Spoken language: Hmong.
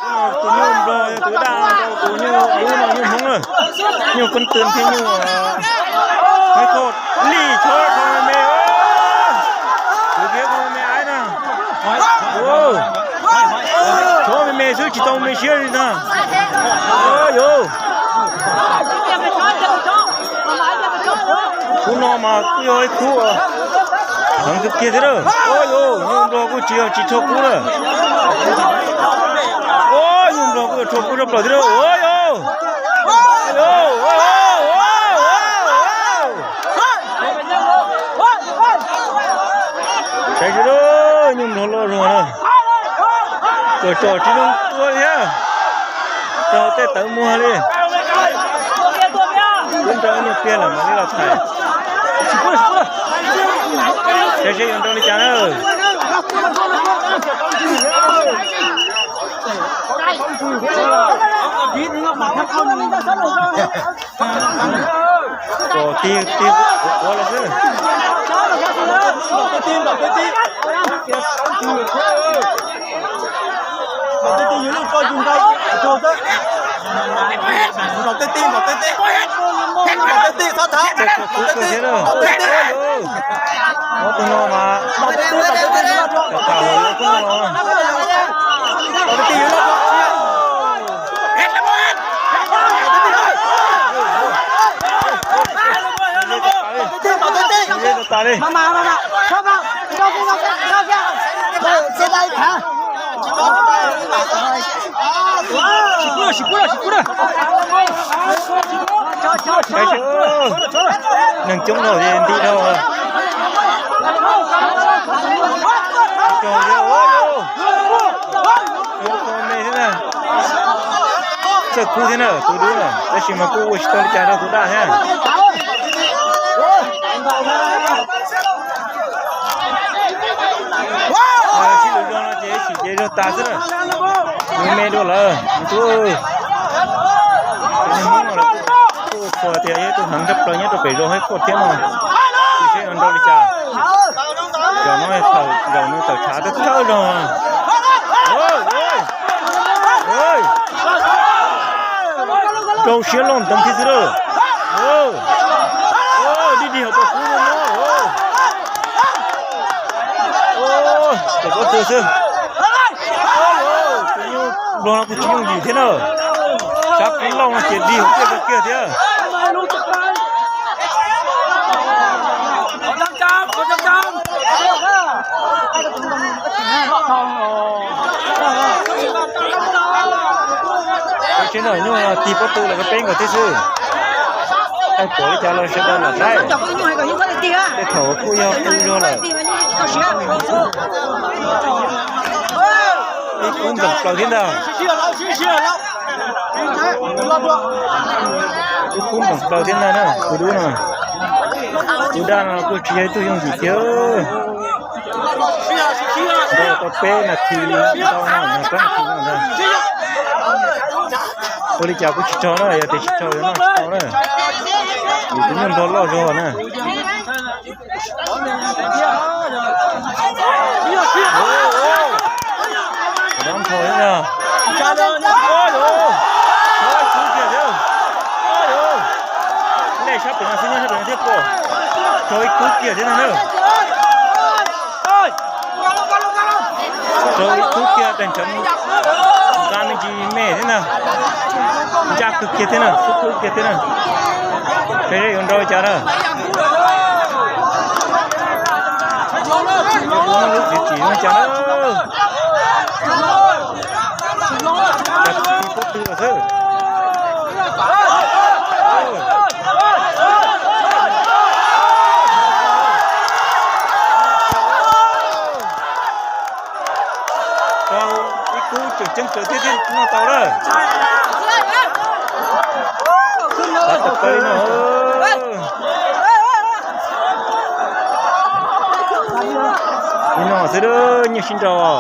Tus nyuj nplog yog tus daj rau tus nyuj dub no nyuj hmoob na. Nyuj koob tw thiab nyuj, ib qho li chob qho me me, tus kiag qho me me aib na. Chob me me xwb tsis tau me siab li na. Yuav, khub no mas kuj yog ib khub heev kawg kiag thiab na. Yuav, nyuj nplog kuj tsis yog tsis rho kub na. Nyuj nplog kuj rho kub rho plaws thiab na. Saib seb, nyuj nplog loj zog na. Tsom tsom tsis zoo tua thiab. Rau tej tawv muag li. Twb nrau nyuag pliag lawm mam li los tham. Saib seb yuav nrau li cas na. Kom tig tig quav los xwb. Nplaum tej tij, nplaum tej tij, nplaum tej tij, nplaum tej tij, nplaum tej tij, txhob thab, nplaum tej tij, nplaum tej tij, nplaum tej tij, nplaum tej tij, nplaum tej tij, nplaum tej tij, nplaum tej tij. Neeg coob dhau ces nti dhau. Txawj kub thiab na tus dub na, tab sis mas kuj ua tsis tau li cas rau tus daj thiab. Sib lus zog no ces ib chim ces zog tas xwb na. Nws me dua lawm, nws twb, tus Hmoob no lawv kuj qhuas tias yog ib tug heev tshaj plaws nyob rau pem zos Haib Qoj thiab no. Tsis seb yuav nrau li cas. Zaum no thaum zaum nws tawm tshav twb thawj zog. Rau siab loj ntev thiab xwb lawm. Dig dig hauv paus kub no. Tawm pob tw xwb. Tus nyuj nplog no kuj tsis yooj yim thiab na. Sab kub lauj no ces dig hauv tiaj kiag thiab. Tsev ntawm nyuj tig pob tw lawm, peb nkaus thiab xwb. Pom li cas los sawv daws lam saib. Tej thaum kuj yog pw zog lawm. Ib kub npeem plaws thiab ntag. Ib kub npeem plaws thiab ntag na, tus dub no. Tus daj no kuj tsis yog ib tug yooj yim thiab. Nrau tau peb nas this ntau no, peb nas this no ntag. Ua li cas kuj tsis raug na, yog tias tsis raug yuav noj tsis tau na. Vim tus nyuj nplog loj zog na. Dab nrho thiab na. Kub kiag thiab. Lej sab pem no xwb, nyob sab pem no thiab puas. Raug ib kub kiag thiab na. Raug ib kub kiag, daim ntawd nqa me ntsis me thiab na. Ncaj kawg kiag thiab na, xub kub kiag thiab na. Saib seb yuav nrau li cas na. Lub txiv tsim li cas na. Pob tw los xwb. Raug ib kub tseem ceeb kawg thiab, thiaj noj tau lawm. Xav tau pawg no. Li no xwb, nyiaj sib nrau.